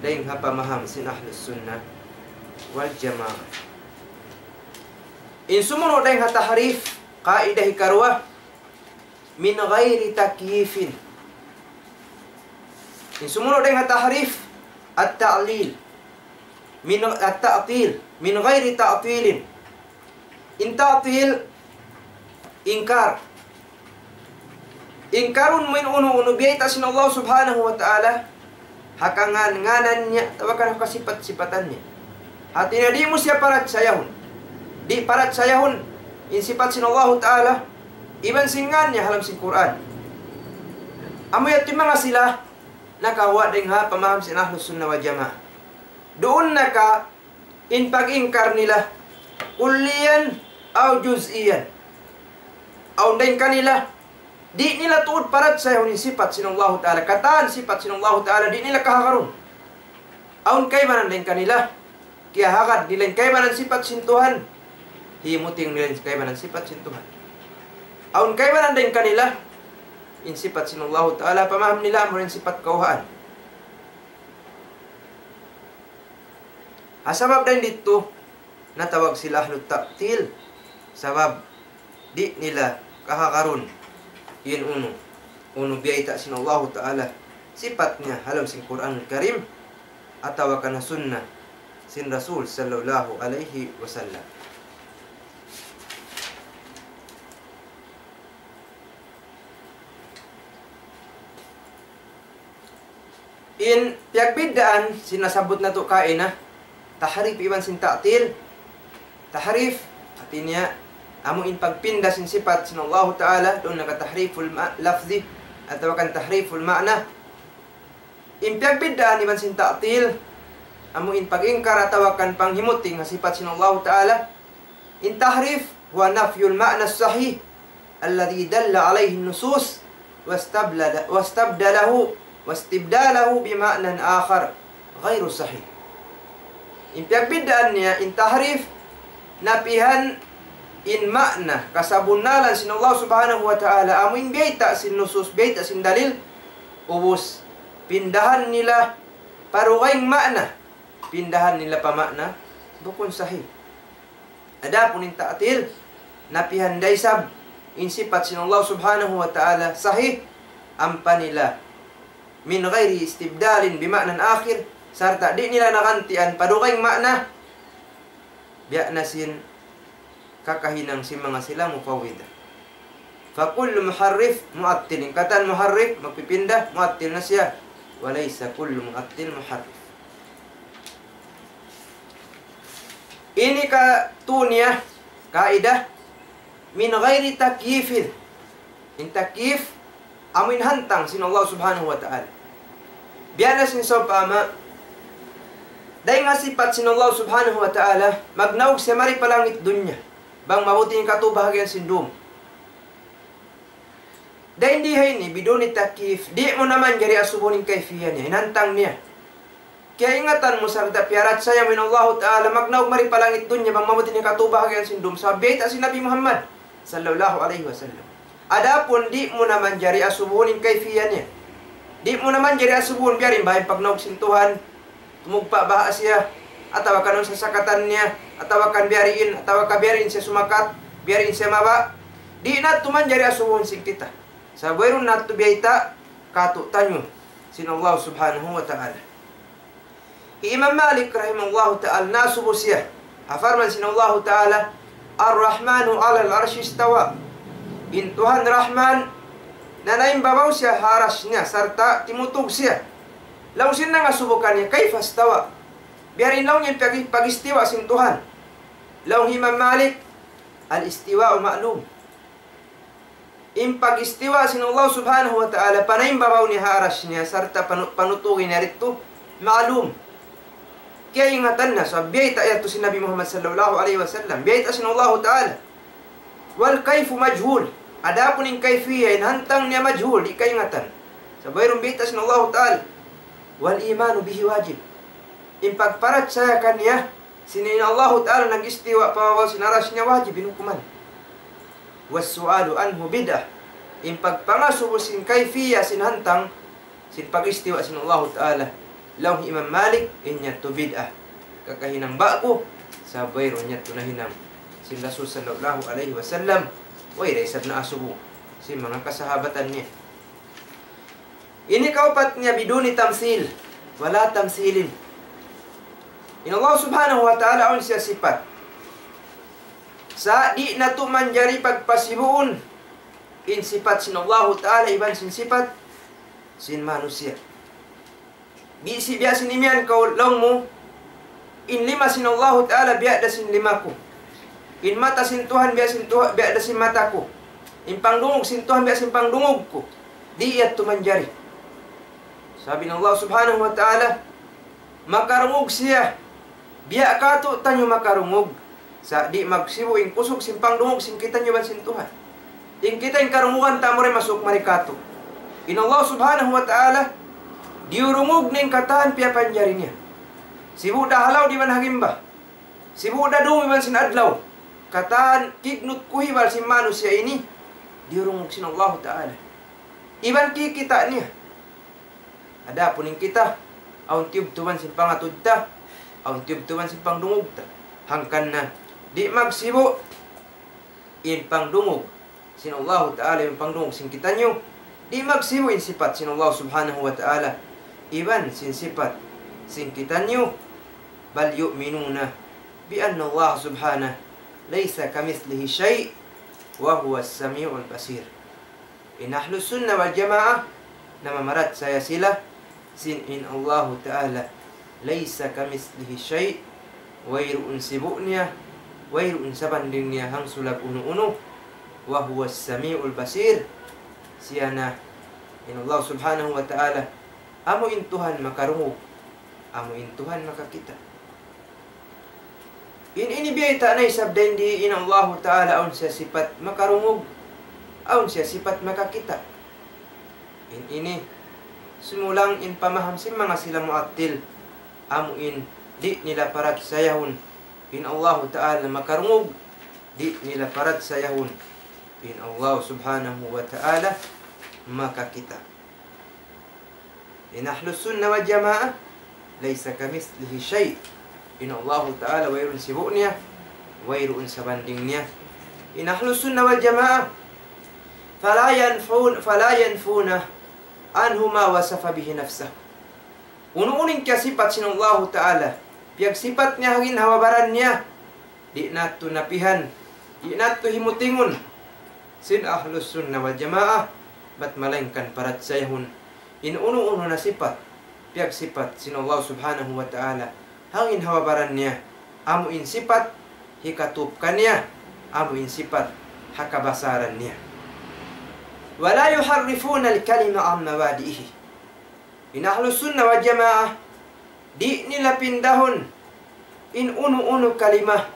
dayn ha pamaham sin Ahlus Sunnah wal Jamaah. In sumunu' dayn ha tahrif, kaidah hikaruwa, من غير تكييف. In sumunu' dayn ha tahrif, at-ta'lil. Min, at-ta'til. من غير تعطيل. In ta'til, ingkar. Ingkarun mu in unu-unu biyayta' sin Allah Subhanahu wa Ta'ala, ha kangan-nganan niya, atawa kan ha kasipat-sipatan niya. Hati niya di' mu siya parachayahun. Di' parachayahun in sipat sin Allahu Ta'ala, iban sin ngan niya ha lawm sin Qur'an. Amu yadtu in manga sila nakaguwa' dayn ha pamaham sin Ahlus Sunnah wal Jamaah. Duun na ka in pag-ingkar nila, kulliyan aw juz'iyan. Awn dayn kanila, di' nila tuud parachayahun in sipat sin Allahu Ta'ala. Katan sipat sin Allahu Ta'ala, di' nila kahagarun. Awn kaibanan dayn kanila, kiyahagad nila in kaibanan sipat sin Tuhan. Himuting nila in kaibanan sipat sin Tuhan. Awn kaibanan dayn kanila, in sipat sin Allahu Ta'ala, pamaham nila, amu in sipat kawhaan. Ha sabab dayn didtu, natawag sila ahlut ta'til. Sabab, di' nila kahagarun in unu, unu biyayta' sin Allahu Ta'ala sipat niya ha lawm sin Qur'anul Karim, atawa kan ha sunnah sin Rasul sallallahu alayhi wasallam. In piyagbiddaan sin nasabbut natu' kaina, tahrif iban sin ta'til. Tahrif, hati niya, amu in pagpinda sin sipat sin Allahu Ta'ala, duun na ka tahriful ma-, lafzi, atawa kan tahriful ma'na. In piyagbiddaan iban sin ta'til, amu in pag-ingkar atawa kan panghimuting ha sipat sin Allahu Ta'ala. In tahrif, هو نفي المعنى الصحيح الذي دل عليه النصوص واستبدل-، واستبدله، واستبداله بمعنى آخر غير صحيح. In piyagbiddaan niya, in tahrif, napihan in ma'na, kasabunnalan sin Allah Subhanahu wa Ta'ala, amu in biyayta' sin nusus, biyayta' sin dalil, ubus, pindahan nila pa dugaing ma'na, pindahan nila pa ma'na, bukun sahih. Adapun in ta'til, napihan da isab in sipat sin Allah Subhanahu wa Ta'ala sahih, ampa nila, من غير استبدال بمعنى آخر, sarta' di' nila nagantian pa dugaing ma'na, biya' na sin kakahinang sin manga sila mufawwidah. فكل محرف معطل. In katan muharrif, magpipinda, mu'attil na siya. وليس كل معطل محرف. Ini ka tū niya, kaidah, من غير تكييف. In takyif, amu in hantang sin Allah Subhanahu wa Ta'ala. Biya' na sin sawpama, Dayn ha sipat sin Allah subhanahu wa ta'ala, magnaug siya mari pa langit dunya. Bang mabuti' in katubahagian sin dum. Dayn di ha ini, biduni takyif, di' mu na manjari asubuhun in kayfiya niya, in hantang niya. Kiyaingatan mu sarta' piyarachaya mu in Allahu Ta'ala, magnaug mari pa langit dunya, bang mabuti' in katubahagian sin dum, sabab biyayta' sin Nabi Muhammad, sallallahu alayhi wasallam. Adapun di' mu na manjari asubuhun in kayfiya niya. Di' mu na manjari asubuhun biya' diin baha' in pagnaug sin Tuhan, tumugpa' baha' siya, atawa kan unu in sasakatan niya, atawa kan biya' diin, atawa ka biya' diin siya sumakat, biya' diin siya mababa'. Di' natu' manjari asubuhun sin kita. Sabab wayruun natu' biyayta' katu'taniyu sin Allah subhanahu wa ta'ala. Hi Imam Malik rahimahullahu ta'ala, nasubu siya ha parman sin Allahu ta'ala, الرحمن على العرش استوى. In Tuhan Rahman, nanaimbabaw siya ha aras niya, sarta' timutug siya. Laung sin nangasubu kaniya, كيف استوى؟ Biya' diin laung niya in pag-, pag-istiwa sin Tuhan. Laung hi Imam Malik, الاستواء معلوم. In pag-istiwa sin Allah subhanahu wa ta'ala, panaimbabaw niya ha aras niya, sarta' panu-, panutugi niya didtu, ma'lum. Kiyaingatan na, sabab biyayta' yadtu sin Nabi Muhammad sallallahu alayhi wasallam, biyayta' sin Allahu ta'ala. والكيف مجهول. Adapun in kayfiya, in hantang niya majhul, di' kaingatan. Sabab wayruun biyayta' sin Allahu ta'ala. والإيمان به واجب. In pagparachaya kaniya, sin in Allahu ta'ala nag-istiwa pa babaw sin aras niya, wajib in hukuman. والسؤال عنه بدعة. In pagpangasubu sin kayfiya sin hantang, sin pag-istiwa sin Allahu ta'ala, laung hi Imam Malik, in yadtu bid'ah. Kakahinang ba'gu, sabab wayruun yadtu nahinang sin Rasul sallallahu alayhi wasallam, way da isab naasubu sin manga kasahabatan niya. Ini kaupat niya, بدون تمثيل ولا تمثيل. In Allah subhanahu wa ta'ala awn siya sipat. Sa' di' natu' manjari pagpasibuun in sipat sin Allahu ta'ala iban sin sipat sin manusiya'. Bisi biya' sin imiyan kaw laung mu, in lima sin Allahu ta'ala biya' da sin lima ku. In mata sin Tuhan biya' sin Tuha-, biya' da sin mata ku. In pangdungug sin Tuhan biya' sin pangdungug ku. Di' yadtu manjari. Sabab in Allah subhanahu wa ta'ala, makarungug siya. Biya' katu'taniyu makarungug. Sa' di' magsibu' in kusug sin pangdungug sin kitaniyu iban sin Tuhan. In kita in karungugan ta amura in masuuk mari katu'. In Allah subhanahu wa ta'ala, diyurungug niya in katan piyapanjari niya. Sibu' da halaw iban ha gimba. Sibu' da dum iban sin adlaw. Katan kignut kuhibal sin manusiya' ini, diyurungug sin Allahu ta'ala. Iban kikita' niya. Adapun in kita, awn tiyubtuban sin pangatud ta, awn tiyubtuban sin pangdungug ta. Hangkan na, di' magsibu' in pangdungug sin Allahu ta'ala iban pangdungug sin kitaniyu, di' magsibu' in sipat sin Allah subhanahu wa ta'ala iban sin sipat sin kitaniyu. بل يؤمنون بأن الله سبحانه ليس كمثله شيء وهو السميع البصير. In Ahlus Sunnah wal Jamaah, namamarachaya sila, sin in Allahu ta'ala, ليس كمثله شيء, wayruun sibu' niya, wayruun sabanding niya hangsulag unu-unu, وهو السميع البصير, siya na in Allah subhanahu wa ta'ala, amu in Tuhan makarungug, amu in Tuhan makakita'. In ini biyayta' na isab dayn di in Allahu ta'ala awn siya sipat makarungug, awn siya sipat makakita'. In ini, sumulang in pamaham sin manga sila mu'attil, amu in di' nila parachayahun in Allahu ta'ala makarungug, di' nila parachayahun in Allah subhanahu wa ta'ala makakita'. In Ahlus Sunnah wal Jamaah, ليس كمثله شيء. In Allahu ta'ala wayruun sibu' niya, wayruun sabanding niya. In Ahlus Sunnah wal Jamaah, فلا ينفون، فلا ينفون عنه ما وصف به نفسه. Unu-unu in kiyasipat sin Allahu ta'ala, piyagsipat niya ha ginhawa-baran niya, di' natu' napihan, di' natu' himutingun sin Ahlus Sunnah wal Jamaah, bat malaingkan parachayahun in unu-unu na sipat, piyagsipat sin Allah subhanahu wa ta'ala ha ginhawa-baran niya, amu in sipat hikatup kaniya, amu in sipat ha kabasaran niya. ولا يحرفون الكلمة عن مواضعه. In Ahlus Sunnah wal Jamaah, Di' nila pindahun in unu-unu kalima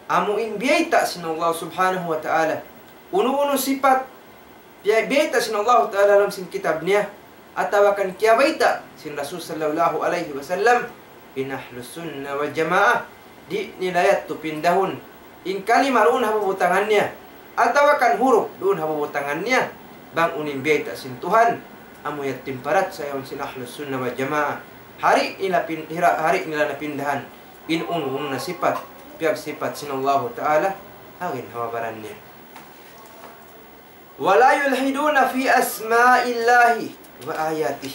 amu in biyayta' sin Allah Subhanahu wa Ta'ala. Unu-unu sipat biyayta' sin Allah Ta'ala ha lawm sin kitab niya, atawa kan kiyabayta' sin Rasul sallallahu alayhi wasallam, in Ahlus Sunnah wal Jamaah, di' nila yadtu pindahun in kalima duun ha bubutangan niya, atawa kan hurup duun ha bubutangan niya, bang unu in biyayta' sin Tuhan, amu yadtu in parachaya sin Ahlus Sunnah wal Jamaah. Di' nila pin-, di' nila napindahan in unu-unu na sipat, piyagsipat sin Allahu Ta'ala ha ginhawa-baran niya. ولا يلحدون في أسماء الله وآياته.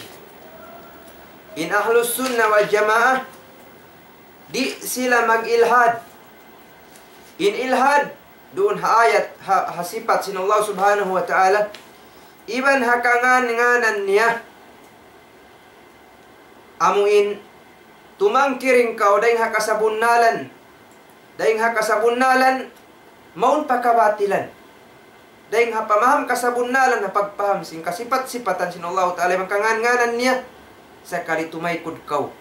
In Ahlus Sunnah wal Jamaah, di' sila mag-ilhad. In ilhad, duun ha ayat, ha, ha sipat sin Allah Subhanahu wa Ta'ala, iban ha kangan-nganan niya, amu in tumangkiring kaw dayn ha kasabunnalan, dayn ha kasabunnalan, mawn pa kabatilan. Dayn ha pamaham kasabunnalan, ha pagpaham sin kasipat-sipatan sin Allahu Ta'ala iban kangan-nganan niya, sakali tumaykud kaw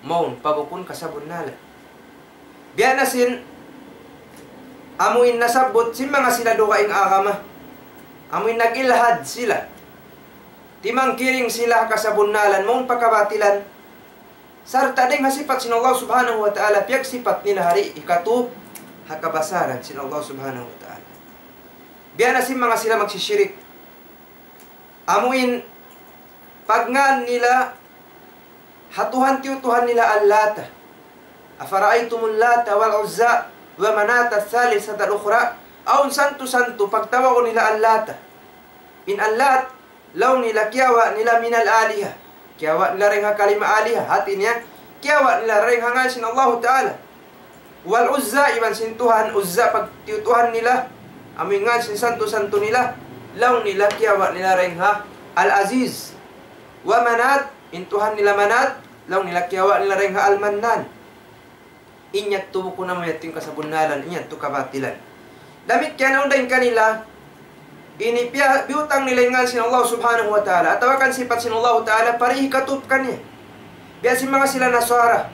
mawn pa bukun kasabunnalan. Biya' na sin amu in nasabbut sin manga sila dugaing agama, amu in nag-ilhad sila, timangkiring sila ha kasabunnalan, mawn pa kabatilan, sarta' dayn ha sipat sin Allah Subhanahu wa Ta'ala, piyagsipat nila di' hikatup ha kabasaran sin Allah Subhanahu wa Ta'ala. Biya' na sin manga sila magsisirik. Amu in pagngan nila ha Tuhan tiyutuhan nila Allata. أفرأيتم اللات والعزى ومناة الثالثة الأخرى. Awn santu-santu pagtawagun nila Allata. In Allat, laung nila kiyawa' nila من الآلهة. Kiyawa' nila dayn ha kalima aliha. Hati niya, kiyawa' nila dayn ha ngan sin Allahu Ta'ala. والعزى, iban sin Tuhan Uzza, pagtiyutuhan nila, amu in ngan sin santu-santu nila, laung nila kiyawa' nila dayn ha Al-Aziz. ومناة, in Tuhan nila Manat, laung nila kiyawa' nila dayn ha Al-Mannan. In yadtu bukun amu yadtu in kasabunnalan, in yadtu kabatilan. Damikkiyan awn dayn kanila, ini piya-, biyutang nila in ngan sin Allah Subhanahu wa Ta'ala, atawa kan sipat sin Allah Ta'ala, pa di' hikatup kaniya. Biya' sin manga sila Nasara,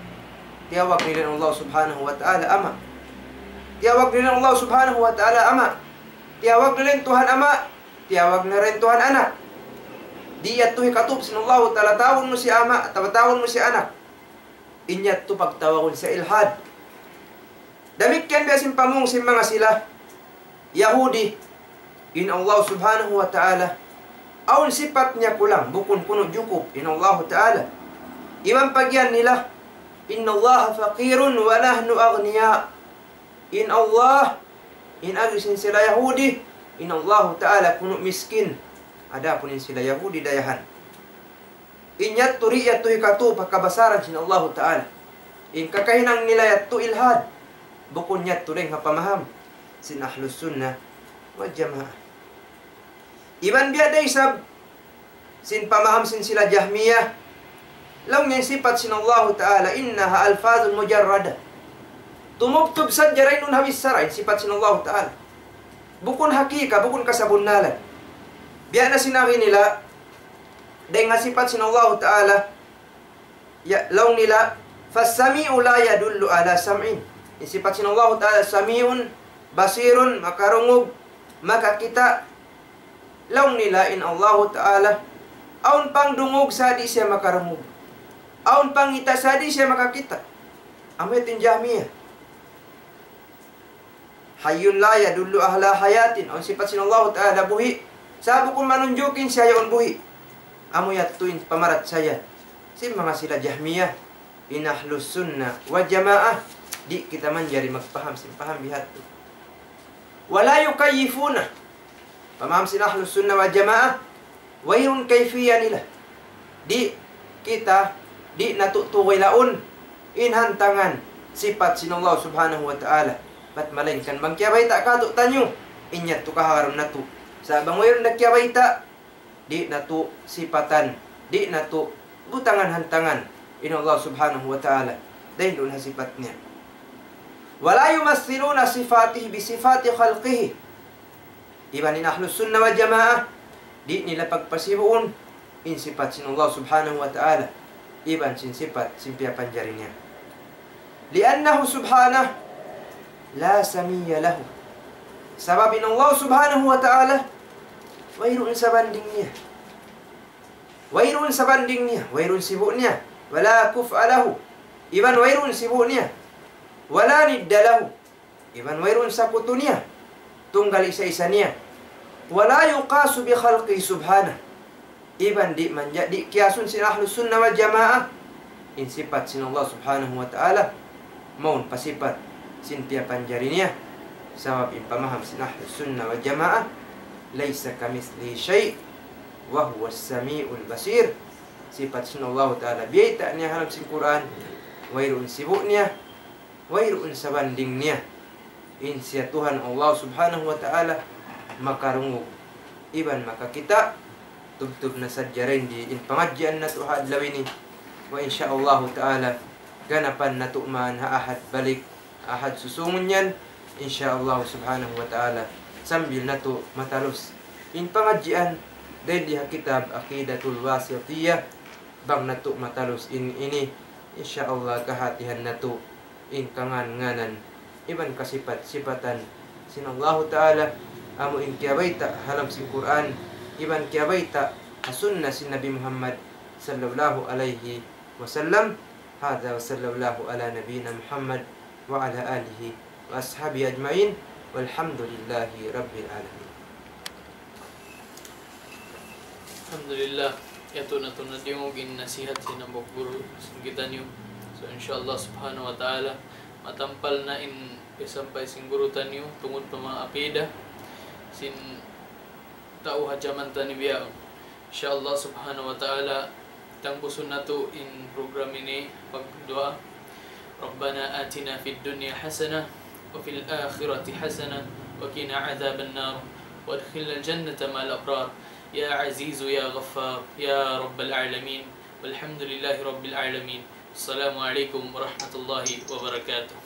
tiyawag nila in Allah Subhanahu wa Ta'ala ama'. Tiyawag nila in Allah Subhanahu wa Ta'ala ama'. Tiyawag nila in Tuhan ama'. Tiyawag nila in Tuhan anak. Di' yadtu hikatup sin Allah Ta'ala, tawagun mu siya ama', atawa tawagun mu siya anak. In yadtu pagtawagun siya ilhad. Damikkiyan biya' sin pamung sin manga sila Yahudi, in Allah Subhanahu wa Ta'ala, awn sipat niya kulang, bukun kunu' jukup in Allah Ta'ala. Iban pagiyan nila, إن الله فقير ونحن أغنياء. In Allah, in agi sin sila Yahudi, in Allah Ta'ala kunu' miskin. Adapun in sila Yahudi dayahan. In yadtu di' yadtu hikatup ha kabasaran sin Allahu Ta'ala. In kakahinang nila yadtu ilhad. Bukun yadtu dayn ha pamaham sin Ahlus Sunnah wal Jamaah. Iban biya' da isab sin pamaham sin sila Jahmiyah. Laung niya in sipat sin Allahu Ta'ala, إنها ألفاظ مجردة. Tumubtub sadja dayn duun ha bichara in sipat sin Allahu Ta'ala. Bukun hakika, bukun kasabunnalan. Biya' na sin agi nila, dayn ha sipat sin Allahu Ta'ala, ya, laung nila, فالسميع لا يدل على سمع. In sipat sin Allahu Ta'ala, sami'un, basirun, makarungug, makakita'. Laung nila in Allahu Ta'ala, awn pangdungug sa' di' siya makarungug. Awn pangita' sa' di' siya makakita'. Amu yadtu in Jahmiyah. حي لا يدل على حياة. Awn sipat sin Allahu Ta'ala buhi'. Sa' bukun manunjukin siya yaun buhi'. Amu yadtu in pamarachaya sin manga sila Jahmiyah. In Ahlus Sunnah wal Jamaah, di' kita manjari magpaham sin paham bihadtu. ولا يكيفون. Pamaham sin Ahlus Sunnah wal Jamaah, wayruun kayfiyya nila. Di' kita, di' natu' tugilaun in hantangan sipat sin Allah Subhanahu wa Ta'ala. Bat malaingkan bang kiyabayta' kātu'niyu, in yadtu kahagarun natu'. Sa' bang wayruun da kiyabayta', di' natu' sipatan, di' natu' butangan hantangan in Allah Subhanahu wa Ta'ala dayn duun ha sipat niya. ولا يمثلون صفاته بصفات خلقه. Iban in Ahlus Sunnah wal Jamaah, di' nila pagpasibuun in sipat sin Allah Subhanahu wa Ta'ala. iban sin sipat sin piyapanjari niya. لأنه سبحانه لا سمي له. Sabab in Allah subhanahu wa ta'ala, wayruun sabanding niya. Wayruun sabanding niya, wayruun sibu' niya. ولا كفء له. Iban wayruun sibu' niya. ولا ند له. Iban wayruun sakutu niya, tunggal isa-isa niya. ولا يقاس بخلقه سبحانه. Iban di' manja-, di' kiyasun sin Ahlus Sunnah wal Jamaah in sipat sin Allah subhanahu wa ta'ala, mawn pa sipat sin piyapanjari niya. Sabab in pamaham sin Ahlus Sunnah wal Jamaah, ليس كمثله شيء وهو السميع البصير. Sipat sin Allah ta'ala, biyayta' niya ha lawm sin Qur'an, wayruun sibu' niya, wayruun sabanding niya. In siya Tuhan Allah subhanahu wa ta'ala, makarungug iban makakita'. Tubtub na sadja dayn di in pangadjian natu' ha adlaw ini. Wa insha Allah ta'ala, ganapan natu' man ha Ahad balik, Ahad susungun yan, insha Allah subhanahu wa ta'ala, sambil natu' matalus in pangadjian dayn di ha kitab Aqidatul Wasitiyah. Bang natu' matalus in ini, insha Allah kahatihan natu' in kangan-nganan iban kasipat-sipatan sin Allahu Ta'ala, amu in kiyabayta' ha lawm sin Qur'an, iban kiyabayta' ha sunnah sin Nabi Muhammad sallallahu alayhi wasallam. هذا وصلى الله على نبينا محمد وعلى آله وأصحابه أجمعين والحمد لله رب العالمين. Alhamdulillah, yadtu na tuud na diyungug in nasihat sin hambuuk guru sin kitaniyu. So, insha Allah subhanahu wa ta'ala, matampal na in piyasampay sin guru taniyu, tungud pa manga aqida sin tau ha jaman taniyu bihaun. Insha Allah subhanahu wa ta'ala, tangbusun natu' in program ini pagduwaa. ربنا آتنا في الدنيا حسنة وفي الآخرة حسنة وقنا عذاب النار وأدخلنا الجنة مع الأبرار يا عزيز يا غفار يا رب العالمين والحمد لله رب العالمين. السلام عليكم ورحمة الله وبركاته.